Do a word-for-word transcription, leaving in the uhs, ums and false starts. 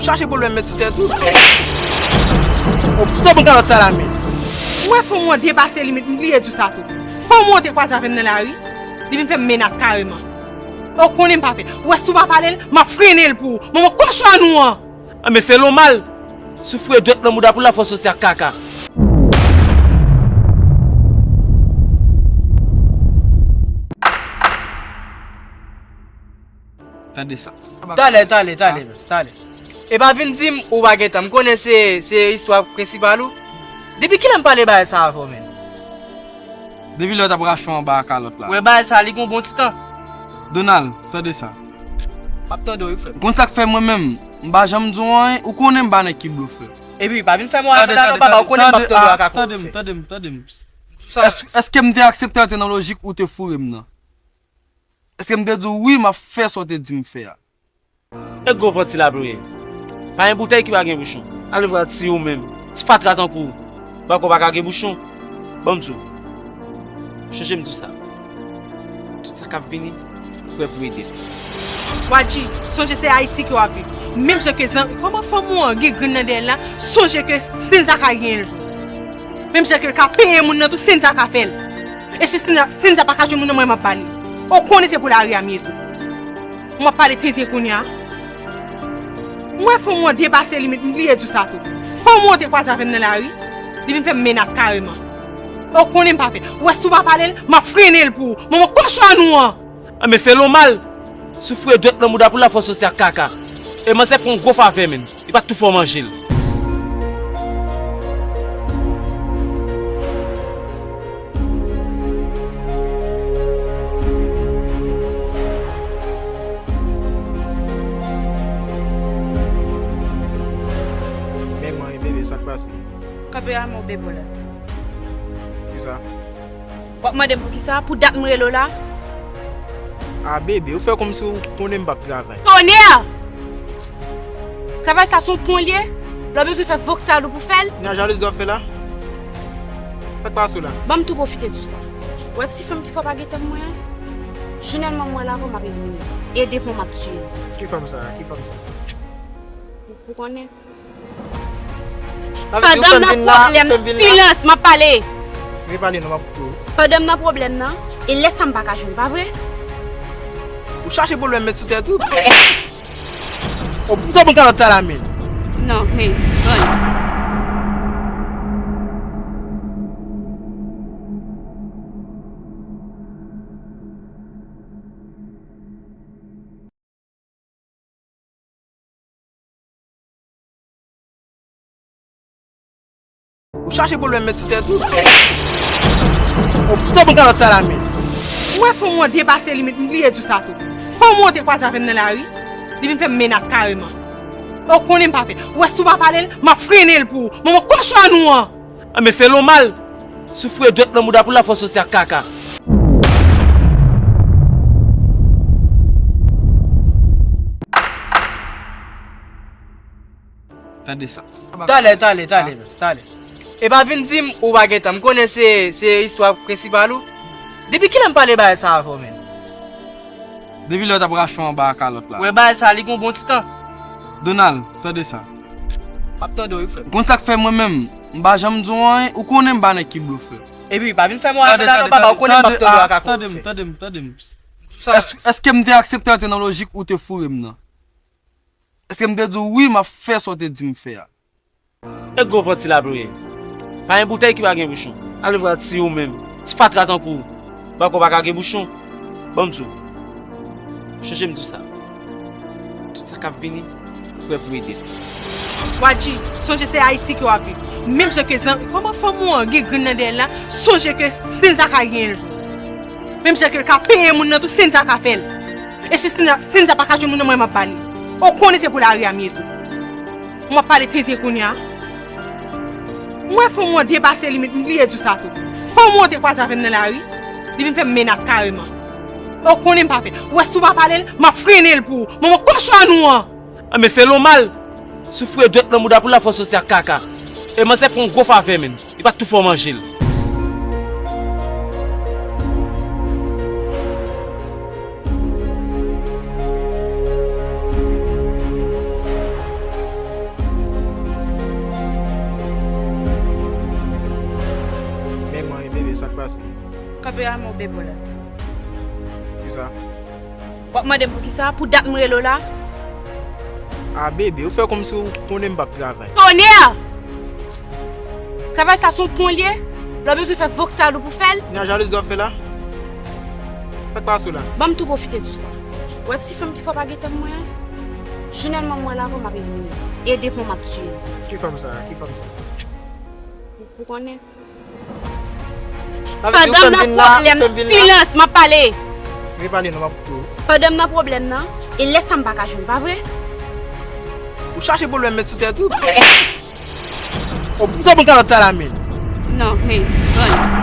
Chache pwoblèm met sou tèt ou. Sa bon kalòt sa la men. Mwen fanm ou an depase limit, m bliye di w sa tou. Fanm ou an te kwaze avè m nan lari, li vin fè m menas kareman. Ou konnen m pa fè. Ou wè si w pa pale l, m ap frennen l pou ou. Manman kochon ou an. Anben se lòmal. Si w foure dwèt nan mouda pou l ap fè w sòti ak kaka. Tande sa. Talè, talè, talè, Mès, talè. E pa vin di m ou pa gentan. M konnen se, se istwa prensipal ou. Depi kilè m pale bagay sa avè w menm? Depi lè w t ap rache w anba kalòt la. Wè bagay sa, li gon bon ti tan. Donald, tande sa. M ap tande w, wi, frè m. Konn sa k fè mwen menm, m pa janm di w anyen, ou konnen m pa nèg ki blofè. Epi, pa vin fè m wè apèl avan papa, ou konnen m p ap tande w ak akout. Tande m, tande m, tande m. Èske m te aksepte antre nan lojik ou te foure m nan? Èske m te di w wi, m ap fè sa w te di m fè a? E gwo vanti la pou ye. Pa gen boutèy ki pa gen bouchon. Alevwa ti ou menm. Ti fatra tankou ou. Bako pa ka gen bouchon. Ban m di w. Chonje m di w sa. Tout sa k ap vini, prè pou ede l. Wadji, sonje se Ayiti ke w ap viv. Menm jan ke zan, kòman fanm ou an gen grenn nan dèyè l la, sonje ke Senza ka genyen l tou. Menm jan ke l ka peye moun nan tou, Senza ka fè l. E si Senza, Senza pa ka jwenn moun nan, mwen m ap ba li. Ou konnen se pou lari a m ye tou. M ap pale tenten kounye a. Mwen fanm ou an depase limit, m bliye di w sa tou. Fanm ou an te kwaze avè m nan lari, li vin fè m menas kareman. Ou konnen m pa fè. Ou wè si w pa pale l, m ap frennen l pou ou. Manman kochon ou an. Anben se lòmal. Si w foure dwèt nan mouda pou l ap fè w sòti ak kaka. E manzè fè w yon gwo favè menm. Li pa tou fè w manje l. Men mwen, bebe, sa k pase? Kanpe a men w, bebe, la. Kisa? W ap mande m poukisa? Pou dat m rele w la? A, bebe, ou fè kòmsi ou konnen m p ap travay. Tonnerre! Travay sa se yon pon l ye? Lè w bezwen fè voksal ou pou fè l? Nan jalouzi w ap fè la? Sa k pase w la? Ban m tou pwofite di w sa. Ou wè ti fanm ki fè w pa gentan mwen an? Jounen l mwen la, m ap ede devan m ap tiye l. Ki fanm sa? Ki fanm sa? Ou konnen. Pandan m nan pwoblèm nan, silans, m ap pale. Repale non, m ap koute w. Pandan m nan pwoblèm nan, e lè sa m pa ka jwenn, pa vre? Ou chache pwoblèm met sou tèt ou. Sa bon kalòt sa la men. Non, men, ann. Ou chache pwoblèm met sou tèt ou. Sa bon kalòt sa la men. Mwen fanm ou an depase limit, m bliye di w sa tou. Fanm ou an te kwaze avè m nan lari, li vin fè m menas kareman. Ou konnen m pa fè. Ou wè si w pa pale l, m ap frennen l pou ou. Manman kochon ou an. Anben se lòmal. Si w foure dwèt nan mouda pou l ap fè w sòti ak kaka. Tande sa. Talè, talè, talè, Mès, talè. E pa vin di m ou pa gentan. M konnen se, se istwa prensipal ou. Depi kilè m pale bagay sa avè w menm? Depi lè w t ap rache w anba kalòt la. Wè bagay sa, li gon bon ti tan. Donald, tande sa. M ap tande w, wi, frè m. Konn sa k fè mwen menm, m pa janm di w anyen, ou konnen m pa nèg ki blofè. Epi, pa vin fè m wè apèl avan papa, ou konnen m p ap tande w ak akout. Tande m, tande m, tande m. Èske, èske m te aksepte antre nan lojik ou te foure m nan? Èske m te di w wi, m ap fè sa w te di m fè a? E gwo vanti la pou ye. Pa gen boutèy ki pa gen bouchon. Alevwa ti ou menm. Ti fatra tankou ou. Bako pa ka gen bouchon. Ban m di w. Chonje m di w sa. Tout sa k ap vini, prè pou ede l. Wadji, sonje se Ayiti ke w ap viv. Menm jan ke zan, kòman fanm ou an gen grenn nan dèyè l la, sonje ke Senza ka genyen l tou. Menm jan ke l ka peye moun nan tou, Senza ka fè l. E si Senza, Senza pa ka jwenn moun nan, mwen m ap ba li. Ou konnen se pou lari a m ye tou. M ap pale tenten kounye a. Mwen fanm ou an depase limit, m bliye di w sa tou. Fanm ou an te kwaze avè m nan lari, li vin fè m menas kareman. Ou konnen m pa fè. Ou wè si w pa pale l, m ap frennen l pou ou. Manman kochon ou an. Anben se lòmal. Si w foure dwèt nan mouda pou l ap fè w sòti ak kaka. E manzè fè w yon gwo favè menm. Li pa tou fè w manje l. Pase. Kanpe a mwen bebe la. Kisa? W ap mande m pou kisa? Pou dat m rele w la? A bebe, ou fè kòmsi w konnen m p ap travay. Tonè! Travay sa se yon pon l ye. Lè w bezwen fè voksal ou pou fè l. Nan jalouzi w ap fè la? Sa k pase w la? Ban m tou pwofite di sa. Wè ti fanm ki fè w pa gentan mwen an? Jounèlman mwen la, m ap elimine. E devan m ap tiye. Ki fanm sa? Ki fanm sa? Ou konnen? Sa vle di ou Pandan m fè m nan vin la, pwoblèm, fè m vin la. Silans, m ap pale. Repale non, m ap koute w. Pandan m nan pwoblèm nan, e lè sa m pa ka jwenn, pa vre? Ou chache pwoblèm met sou tèt ou? Ou sa bon kalòt sa la men? Non, men, pran.